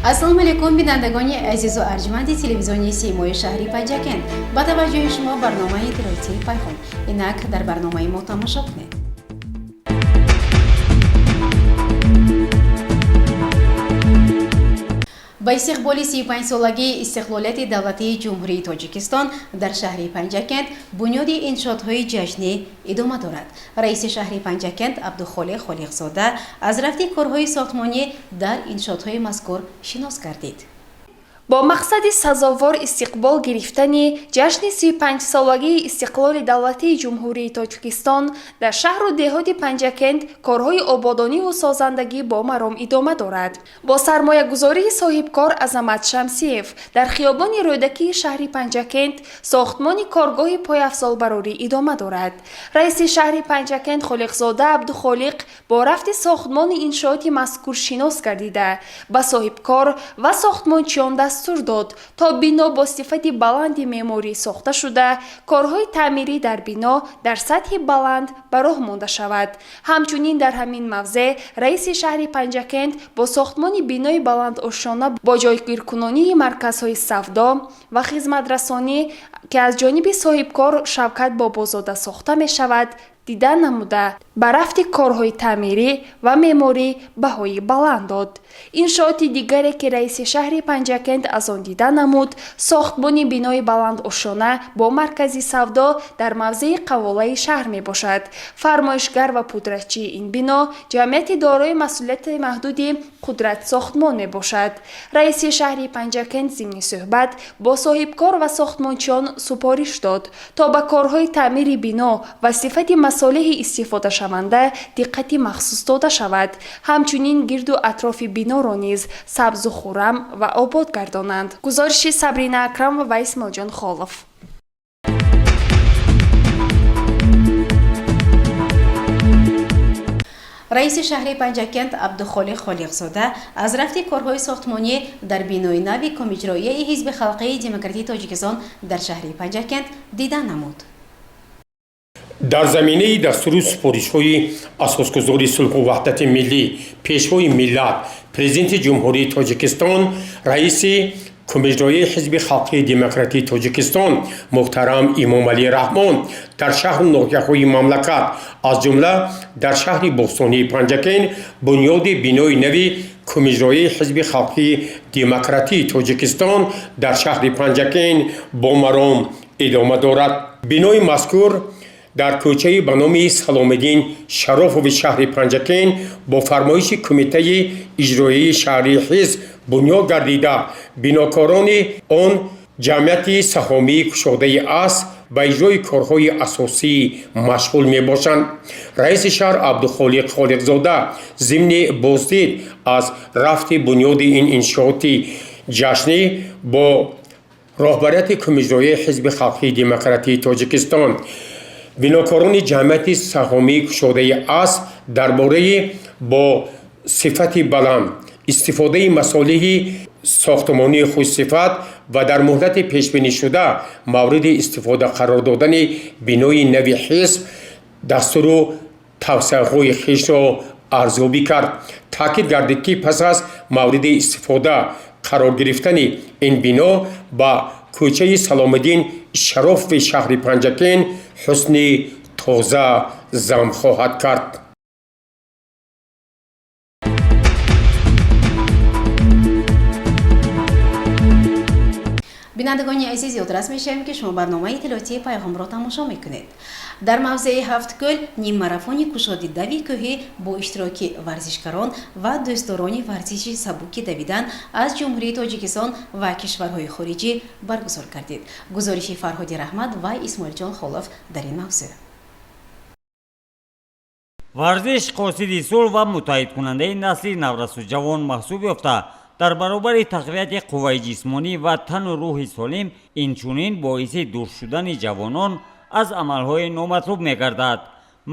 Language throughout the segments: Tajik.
Ассалому алайкум, бинандагони азизу арҷманди телевизиони Симои шаҳри Панҷакент. Ба таваҷҷӯҳи шумо барномаи иттилоотии Пайғом. Инак дар барномаи мо тамошо кунед. Ба истиқболи 35-солагии истиқлолияти давлатии Ҷумҳурии Тоҷикистон дар шаҳри Панҷакент бунёди иншоотҳои ҷашнӣ идома дорад. Раиси шаҳри Панҷакент Абдухолиқ Холиқзода аз рафти корҳои сохтмонӣ дар иншоотҳои мазкур шинос гардид. Бо мақсади сазовор истиқбол гирифтани ҷашни 35-солагии истиқлоли давлатии Ҷумҳурии Тоҷикистон дар шаҳру деҳоти Панҷакент корҳои ободониву созандагӣ бо маром идома дорад. Бо сармоягузории соҳибкор Азамат Шамсиев дар хиёбони Рӯдакии шаҳри Панҷакент сохтмони коргоҳи пойафзолбарорӣ идома дорад. Раиси шаҳри Панҷакент Холиқзода Абдухолиқ бо рафти сохтмони иншооти мазкур шинос гардида, ба соҳибкор ва сохтмончиён дастур дод, то бино бо сифати баланди меъморӣ сохта шуда, корҳои таъмирӣ дар бино дар сатҳи баланд ба роҳ монда шавад. Ҳамчунин дар ҳамин мавзеъ раиси шаҳри Панҷакент бо сохтмони бинои баландошёна бо ҷойгиркунонии марказҳои савдо ва хизматрасонӣ, ки аз ҷониби соҳибкор Шавкат Бобозода сохта мешавад, дида намуда, ба рафти корҳои таъмирӣ ва меъморӣ баҳои баланд дод. Иншооти дигаре, ки раиси шаҳри Панҷакент аз он дида намуд, сохтмони бинои баландошёна бо маркази савдо дар мавзеи қаволаи шаҳр мебошад. Фармоишгар ва пудратчии ин бино ҷамъияти дорои масъулияти маҳдуди Қудрат сохтмон мебошад. Раиси шаҳри Панҷакент зимни суҳбат бо соҳибкор ва сохтмончиён супориш дод, то ба корҳои таъмири бино ва сифати масолеҳи истифодашаванда диққати махсус дода шавад. Ҳамчунин гирду атрофи биноро низ сабзу хуррам ва обод гардонанд. Гузориши Сабрина Акрамова ва Исмоилҷон Холов. Раиси шаҳри Панҷакент Абдухолиқ Холиқзода аз рафти корҳои сохтмонӣ дар бинои нави Комиҷроияи Ҳизби Халқии Демократии Тоҷикистон дар шаҳри Панҷакент дида намуд. Дар заминаи дастуру супоришҳои асосгузори сулҳу ваҳдати миллӣ, Пешвои миллат, Президенти Ҷумҳурии Тоҷикистон, раиси Кумиҷроии Ҳизби Халқии Демократии Тоҷикистон муҳтарам Имомалӣ Раҳмон дар шаҳру ноҳияҳои мамлакат, аз ҷумла дар шаҳри бостонии Панҷакент, бунёди бинои нави Кумиҷроии Ҳизби Халқии Демократии Тоҷикистон дар шаҳри Панҷакент бо маром идома дорад. Бинои мазкур дар кӯчаи ба номи Саломиддин Шарофови шаҳри Панҷакент бо фармоиши Кумитаи иҷроияи шаҳрии ҳизб бунёд гардида, бинокорони он ҷамъияти саҳомии кушодаи аст ба иҷрои корҳои асосӣ машғул мебошанд. Раиси шаҳр Абдухолиқ Холиқзода зимни боздид аз рафти бунёди ин иншооти ҷашнӣ бо роҳбарияти Кумиҷроияи Ҳизби Халқии Демократии Тоҷикистон, бинокорони ҷамъияти саҳомии кушодаи аст дар бораи бо сифати баланд истифодаи масолеҳи сохтмонии хушсифат ва дар муҳлати пешбинишуда мавриди истифода қарор додани бинои нави ҳизб дастуру тавсияҳои хешро арзёбӣ кард. Таъкид гардид, ки пас аз мавриди истифода қарор гирифтани ин бино ба кӯчаи Саломиддин Шарофи шаҳри Панҷакент ҳусни тоза зам хоҳад кард. Бинандагони азиз, ёдрас мешавем, ки шумо барномаи иттилоотии Пайғомро тамошо мекунед. Дар мавзеи Ҳафткӯл ниммарафони кушоди дави кӯҳӣ бо иштироки варзишгарон ва дӯстдорони варзиши сабуки давидан аз Ҷумҳурии Тоҷикистон ва кишварҳои хориҷӣ баргузор гардид. Гузориши Фарҳоди Раҳмат ва Исмоилҷон Холов дар ин мавзӯъ. Варзиш қосиди сулҳ ва муттаҳидкунандаи насли наврасу ҷавон маҳсуб ёфта, дар баробари тақвияти қувваи ҷисмонӣ ва тану рӯҳи солим, инчунин боиси дур шудани ҷавонон аз амалҳои номатлуб мегардад.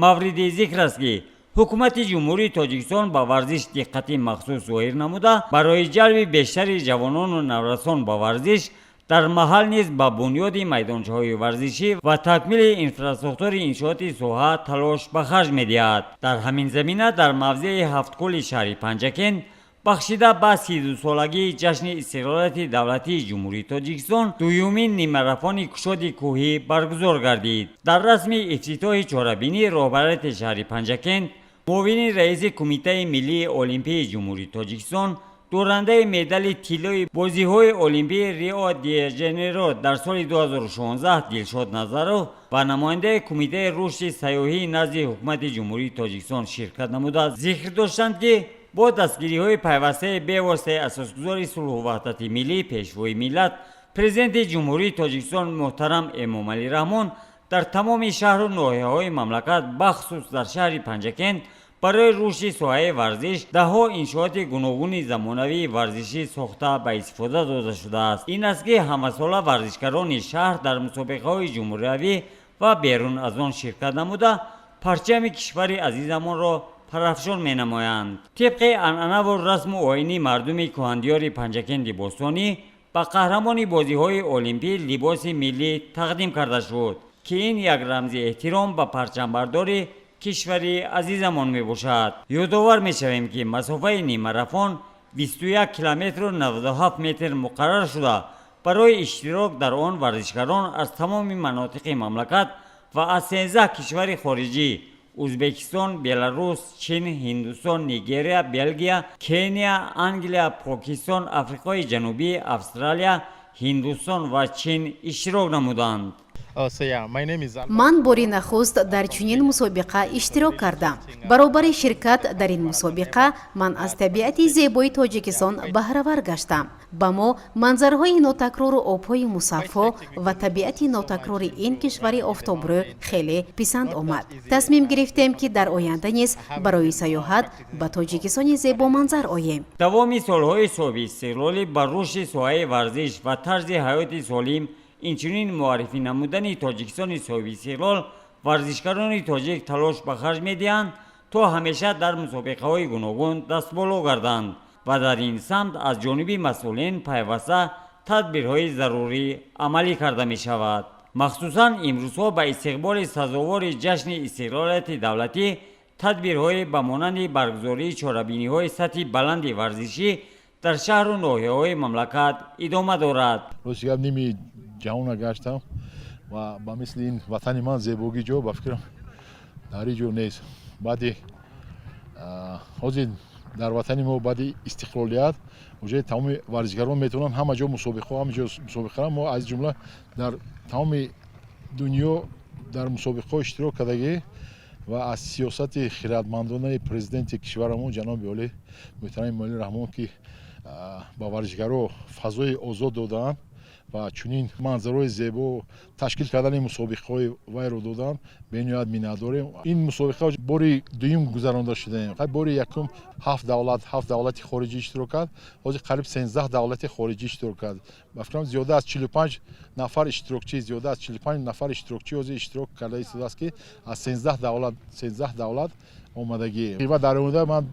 Мавриди зикр аст, ки ҳукумати Ҷумҳурии Тоҷикистон ба варзиш диққати махсус зоҳир намуда, барои ҷалби бештари ҷавонону наврасон ба варзиш дар маҳал низ ба бунёди майдончаҳои варзишӣ ва такмили инфрасохтори иншооти соҳа талош ба харҷ медиҳад. Дар ҳамин замина дар мавзеи Ҳафткӯли шаҳри Панҷакент Бахшида ба 32-солагии ҷашни истиқлолияти давлатии Ҷумҳурии Тоҷикистон дуюмин ниммарафони кушоди кӯҳӣ баргузор гардид. Дар расми ифтитоҳи чорабинӣ роҳбарияти шаҳри Панҷакент, муовини раиси Кумитаи миллии олимпии Ҷумҳурии Тоҷикистон, дорандаи медали тиллои бозиҳои олимпии Рио де Жанейро дар соли 2016 Дилшод Назаров ва намояндаи Кумитаи рушди сайёҳии назди Ҳукумати Ҷумҳурии Тоҷикистон ширкат намуда, зикр доштанд, ки бо дастгириҳои пайвастаи бевоситаи Асосгузори сулҳу ваҳдати миллӣ, Пешвои миллат, Президенти Ҷумҳурии Тоҷикистон муҳтарам Эмомалӣ Раҳмон дар тамоми шаҳру ноҳияҳои мамлакат, бахусус дар шаҳри Панҷакент, барои рушди соҳаи варзиш даҳҳо иншооти гуногуни замонавии варзишӣ сохта ба истифода дода шудааст. Ин аст, ки ҳамасола варзишгарони шаҳр дар мусобиқаҳои ҷумҳуриявӣ ва берун аз он ширкат намуда, парчами кишвари азизамонро парафшон менамоянд. Тибқи анъанаву расму оини мардуми кӯҳандиёри Панҷакенди бостонӣ, ба қаҳрамони бозиҳои олимпӣ либоси миллӣ тақдим карда шуд, ки ин як рамзи эҳтиром ба парчамбардори кишвари азизамон мебошад. Ёдовар мешавем, ки масофаи ниммарафон 21 километру 97 метр муқаррар шуда, барои иштирок дар он варзишгарон аз тамоми манотиқи мамлакат ва аз 13 кишвари хориҷӣ: Узбекистон, Беларус, Чин, Ҳиндустон, Нигерия, Белгия, Кения, Англия, Покистон, Африқои Ҷанубӣ, Австралия, Ҳиндустон ва Чин иштирок намуданд. Ман бори нахуст дар чунин мусобиқа иштирок кардам. Баробари ширкат дар ин мусобиқа ман аз табиати зебои Тоҷикистон баҳравар гаштам. Ба мо манзараҳои нотакрору обҳои мусаффо ва табиати нотакрори ин кишвари офтобрӯ хеле писанд омад. Тасмим гирифтем, ки дар оянда низ барои сайёҳат ба Тоҷикистони зебоманзар оем. Давоми солҳои соҳибистиқлолӣ ба рушди соҳаи варзиш ва тарзи ҳаёти солим, инчунин муаррифӣ намудани Тоҷикистони соҳибистиқлол варзишгарони тоҷик талош ба харҷ медиҳанд, то ҳамеша дар мусобиқаҳои гуногун дастболо гарданд ва дар ин самт аз ҷониби масъулин пайваста тадбирҳои зарурӣ амалӣ карда мешавад. Махсусан имрӯзҳо ба истиқболи сазовори ҷашни истиқлолияти давлатӣ тадбирҳое ба монанди баргузории чорабиниҳои сатҳи баланди варзишӣ дар шаҳру ноҳияҳои мамлакат идома дорад. Рости гап, ними ҷаҳона гаштам ва ба мисли ин ватани ман зебогӣ ҷо, ба фикрам, дар ҳеҷ ҷо нест. Баъди ҳозир дар ватани мо баъди истиқлолият уже тамоми варзишгарон метавонанд ҳама ҷо мусобиқаҳо, ҳама ҷо мусобиқа. Мо аз ҷумла дар тамоми дунё дар мусобиқаҳо иштирок кардагӣ ва аз сиёсати хиратмандонаи президенти кишварамон, ҷаноби олӣ муҳтарами Эмомалӣ Раҳмон, ки ба варзишгаро фазои озод додаанд ва чунин манзарои зебо ташкил кардани мусобиқаҳои вайро доданд, бениҳоят миннатдорем. Ин мусобиқа бори дуюм гузаронда шудаем. Бори якум ҳафт давлат, ҳафт давлати хориҷӣ иштирок кард, ҳозир қариб 13 давлати хориҷӣ иштирок кард. Ба фикрам, зиёда аз 45 нафар иштирокчӣ, зиёда аз 45 нафар иштирокчӣ ҳозир иштирок карда истодааст, ки аз 13 давлат, 13 давлат омадагӣ. Ва дар оянда ман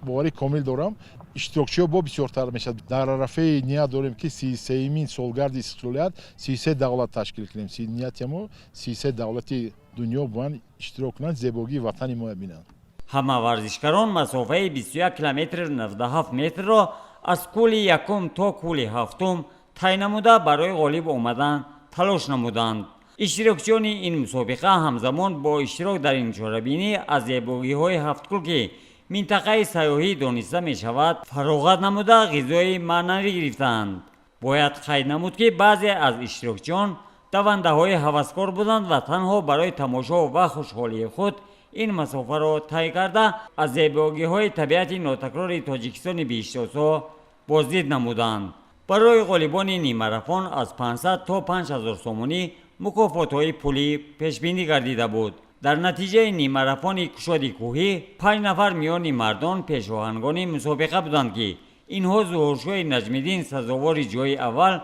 боварӣ комил дорам, иштирокчиҳо бо бисёртар мешавад. Дар арафаи ният дорем, ки 33-юмин солгарди истиқлолият 33 давлат ташкил кунем. Нияти мо 33 давлати дунё бояд иштирок кунанд, зебогии ватани мо бинанд. Ҳама варзишгарон масофаи 21 километр 97 метрро аз кӯли якум то кӯли ҳафтум тай намуда, барои ғолиб омадан талош намуданд. Иштирокчиёни ин мусобиқа ҳамзамон бо иштирок дар ин чорабинӣ аз зебогиҳои Ҳафткӯл, ки минтақаи сайёҳӣ дониста мешавад, фароғат намуда, ғизои маънавӣ гирифтанд. Бояд қайд намуд, ки баъзе аз иштирокчиён давандаҳои ҳаваскор буданд ва танҳо барои тамошо ва хушҳолии худ ин масофаро тай карда, аз зебогиҳои табиати нотакрори Тоҷикистони биҳиштосо боздид намуданд. Барои ғолибони ниммарафон аз 500 то 5000 сомонӣ мукофотҳои пулӣ пешбинӣ гардида буд. Дар натиҷаи ниммарафони кушоди кӯҳӣ панҷ нафар миёни мардон пешоҳангони мусобиқа буданд, ки инҳо Зуҳуршоҳи Наҷмиддин сазовори ҷои аввал,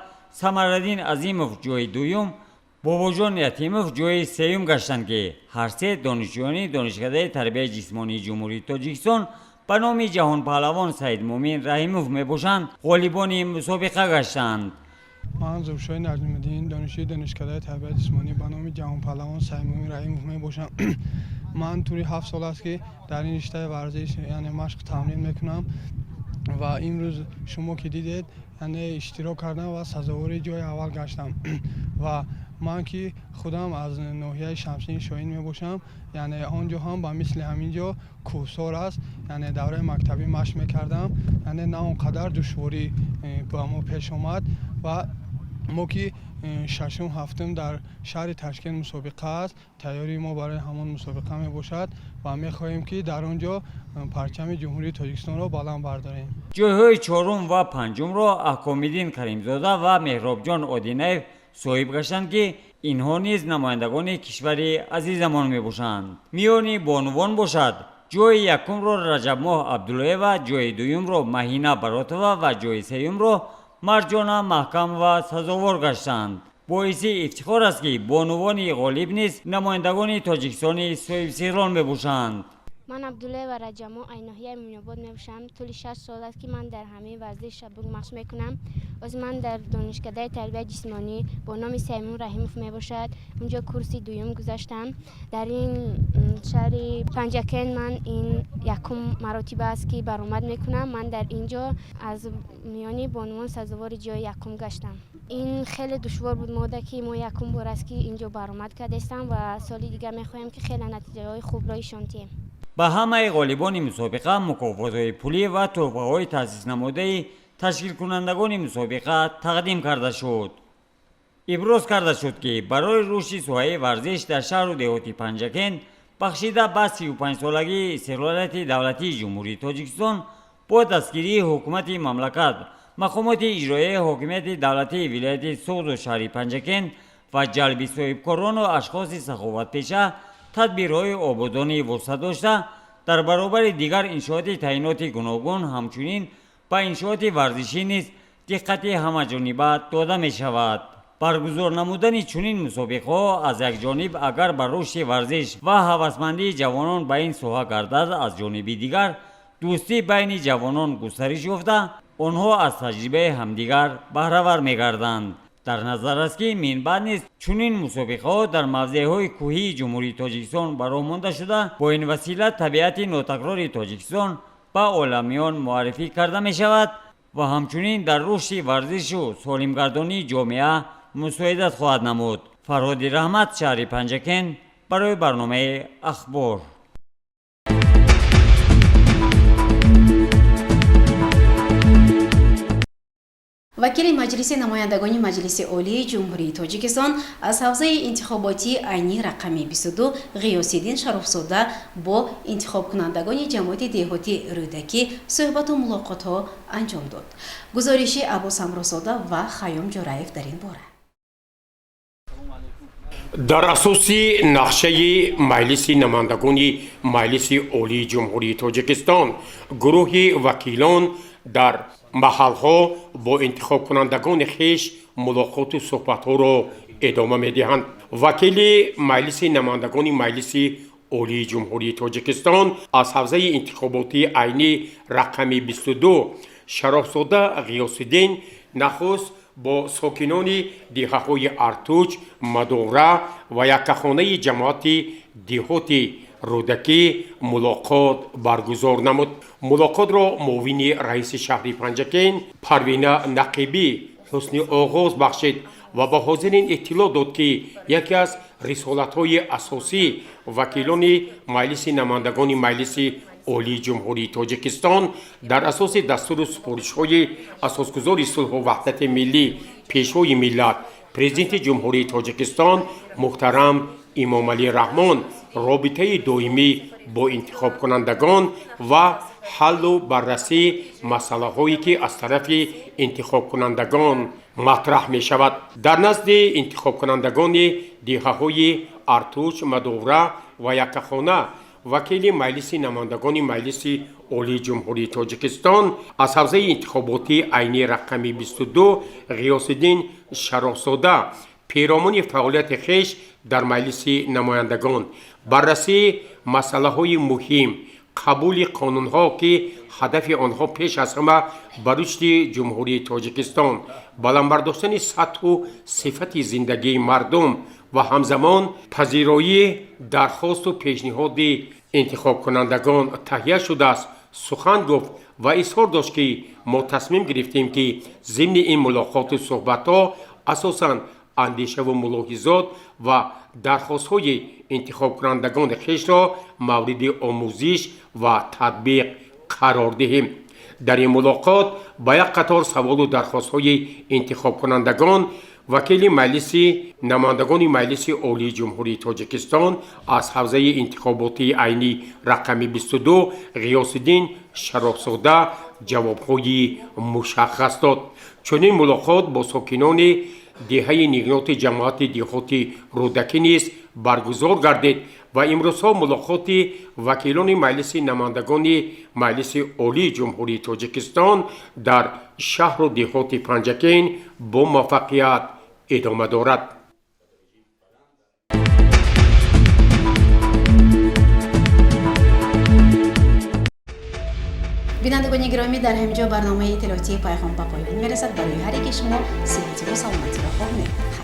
Самараддин Азимов ҷои дуюм, Бобоҷон Ятимов ҷои сеюм гаштанд, ки ҳар се донишҷӯёни Донишкадаи тарбияи ҷисмонии Ҷумҳурии Тоҷикистон ба номи ҷаҳонпаҳлавон Саидмӯмин Раҳимов мебошанд, ғолибони мусобиқа гаштанд. Ман Зуҳуршоҳи Наҷмиддин, донишҷӯи Донишкадаи тарбияи ҷисмонӣ ба номи ҷаҳонпаҳлавон Саидмӯмин Раҳимов мебошам. Ман тӯли 7 сол аст, ки дар ин риштаи варзиш, яъне машқ, тамрин мекунам. Ва имрӯз шумо ки дидед, яъне иштирок кардам ва сазовори ҷои аввал гаштам. Ва ман ки худам аз ноҳияи Шамсиддини Шоҳин мебошам, яъне он ҷо ҳам ба мисли ҳамин ҷо кӯҳсор аст, яъне давраи мактабӣ машқ мекардам, яъне на он қадар душворӣ ба мо пеш омад. Ва мо ки шашум, ҳафтум дар шаҳри Ташкент мусобиқа аст, тайёрии мо барои ҳамон мусобиқа мебошад ва мехоҳем, ки дар он ҷо парчами Ҷумҳурии Тоҷикистонро баланд бардорем. Ҷойҳои чорум ва панҷумро Аҳкомиддин Каримзода ва Меҳробҷон Одинаев соҳиб гаштанд, ки инҳо низ намояндагони кишвари азизамон мебошанд. Миёни бонувон бошад, ҷои якумро Раҷабмоҳ Абдуллоева, ҷои дуюмро Маҳина Баротова ва ҷои сеюмро Марҷона Маҳкамова сазовор гаштанд. Боиси ифтихор аст, ки бонувони ғолиб низ намояндагони Тоҷикистони соҳибистиқлол мебошанд. Ман Абдуллоева Раҷабмоҳ, ай ноҳияи Мӯминобод мебошам. Тӯли 6 сол аст, ки ман дар ҳамин варзиш шабук машқ мекунам. Ҳозир ман дар донишкадаи тарбияи ҷисмонӣ бо номи Саймумин Раҳимов мебошад, унҷо курси дуюм гузаштам. Дар ин шаҳри Панҷакент ман ин якум маротиба аст, ки баромад мекунам. Ман дар ин ҷо аз миёни бонувон сазовори ҷои якум гаштам. Ин хеле душвор буд мода, ки мо якум бор аст, ки ин ҷо баромад кардастам, ва соли дигар мехоҳем, ки хеле натиҷаҳои хубро ишон диҳем. Ба ҳамаи ғолибони мусобиқа мукофотҳои пулӣ ва тӯҳфаҳои таъсиснамудаи ташкилкунандагони мусобиқа тақдим карда шуд. Иброз карда шуд, ки барои рушди соҳаи варзиш дар шаҳру деҳоти Панҷакент, бахшида ба 35-солагии истиқлолияти давлатии Ҷумҳурии Тоҷикистон, бо дастгирии ҳукумати мамлакат, мақомоти иҷроияи ҳокимияти давлатии вилояти Суғду шаҳри Панҷакент ва ҷалби соҳибкорону ашхоси саховатпеша, тадбирҳои ободонӣ вусъат дошта, дар баробари дигар иншооти таъиноти гуногун, ҳамчунин ба иншооти варзишӣ низ диққати ҳамаҷониба дода мешавад. Баргузор намудани чунин мусобиқаҳо аз як ҷониб агар ба рушди варзиш ва ҳавасмандии ҷавонон ба ин соҳа гардад, аз ҷониби дигар дӯстӣ байни ҷавонон густариш ёфта, онҳо аз таҷрибаи ҳамдигар баҳравар мегарданд. Дар назар аст, ки минбаъд низ чунин мусобиқаҳо дар мавзеъҳои кӯҳии Ҷумҳурии Тоҷикистон ба роҳ монда шуда, бо ин васила табиати нотакрори Тоҷикистон ба оламиён муаррифӣ карда мешавад ва ҳамчунин дар рушди варзишу солимгардонии ҷомеа мусоидат хоҳад намуд. Фарҳоди Раҳмат, шаҳри Панҷакент, барои барномаи «Ахбор». Вакили Маҷлиси намояндагони Маҷлиси Олии Ҷумҳурии Тоҷикистон аз ҳавзаи интихоботии Айнӣ рақами 22 Ғиёсиддин Шарофзода бо интихобкунандагони ҷамоати деҳоти Рӯдакӣ суҳбату мулоқотҳо анҷом дод. Гузориши Аббос Ҳамроҳзода ва Хайём Ҷӯраев дар ин бора. Дар асоси нақшаи Маҷлиси намояндагони Маҷлиси Олии Ҷумҳурии Тоҷикистон, гурӯҳи вакилон дар маҳалҳо бо интихобкунандагони хеш мулоқоту суҳбатҳоро идома медиҳанд. Вакили Маҷлиси намояндагони Маҷлиси Олии Ҷумҳурии Тоҷикистон аз ҳавзаи интихоботии Айнӣ рақами 22 Шарофзода Ғиёсиддин нахуст бо сокинони деҳаҳои Артуч, Мадора ва яккахонаи ҷамоати деҳоти Рӯдакӣ мулоқот баргузор намуд. Мулоқотро муовини раиси шаҳри Панҷакент Парвина Нақибӣ ҳусни оғоз бахшид ва ба ҳозирин иттилоъ дод, ки яке аз рисолатҳои асосии вакилони Маҷлиси намояндагони Маҷлиси Олии Ҷумҳурии Тоҷикистон дар асоси дастуру супоришҳои Асосгузори сулҳу ваҳдати миллӣ, Пешвои миллат, Президенти Ҷумҳурии Тоҷикистон муҳтарам Эмомалӣ Раҳмон робитаи доимӣ бо интихобкунандагон ва ҳаллу баррасии масъалаҳое, ки аз тарафи интихобкунандагон матраҳ мешавад. Дар назди интихобкунандагони деҳаҳои Артуч, Мадовра ва Яккахона вакили Маҷлиси намояндагони Маҷлиси Олии Ҷумҳурии Тоҷикистон аз ҳавзаи интихоботии Айнӣ рақами 22 Ғиёсиддин Шарофзода перомуни фаъолияти хеш дар Маҷлиси намояндагон, баррасии масъалаҳои муҳим, қабули қонунҳо, ки ҳадафи онҳо пеш аз ҳама ба рушди Ҷумҳурии Тоҷикистон, баланд бардоштани сатҳу сифати зиндагии мардум ва ҳамзамон пазироии дархосту пешниҳоди интихобкунандагон таҳия шудааст. Сухан гуфт ва изҳор дошт, ки мо тасмим гирифтем, ки зимни ин мулоқоту суҳбатҳо асосан андешаву мулоҳизот ва дархостҳои интихобкунандагони хешро мавриди омӯзиш ва татбиқ қарор диҳем. Дар ин мулоқот ба як қатор саволу дархостҳои интихобкунандагон вакили Маҷлиси намояндагони Маҷлиси Олии Ҷумҳурии Тоҷикистон аз ҳавзаи интихоботии Айнӣ рақами 22 Ғиёсиддин Шарофзода ҷавобҳои мушаххас дод. Чунин мулоқот бо сокинони деҳаи Нигноти ҷамоати деҳоти Рӯдакӣ низ баргузор гардид ва имрӯзҳо мулоқоти вакилони Маҷлиси намояндагони Маҷлиси Олии Ҷумҳурии Тоҷикистон дар шаҳру деҳоти Панҷакент бо муваффақият идома дорад. Бинандагони гиромӣ, дар ҳамин ҷо барномаи иттилоотии Пайғом ба поён мерасад. Барои ҳар яке шумо сиҳативу саломатиро хоҳем.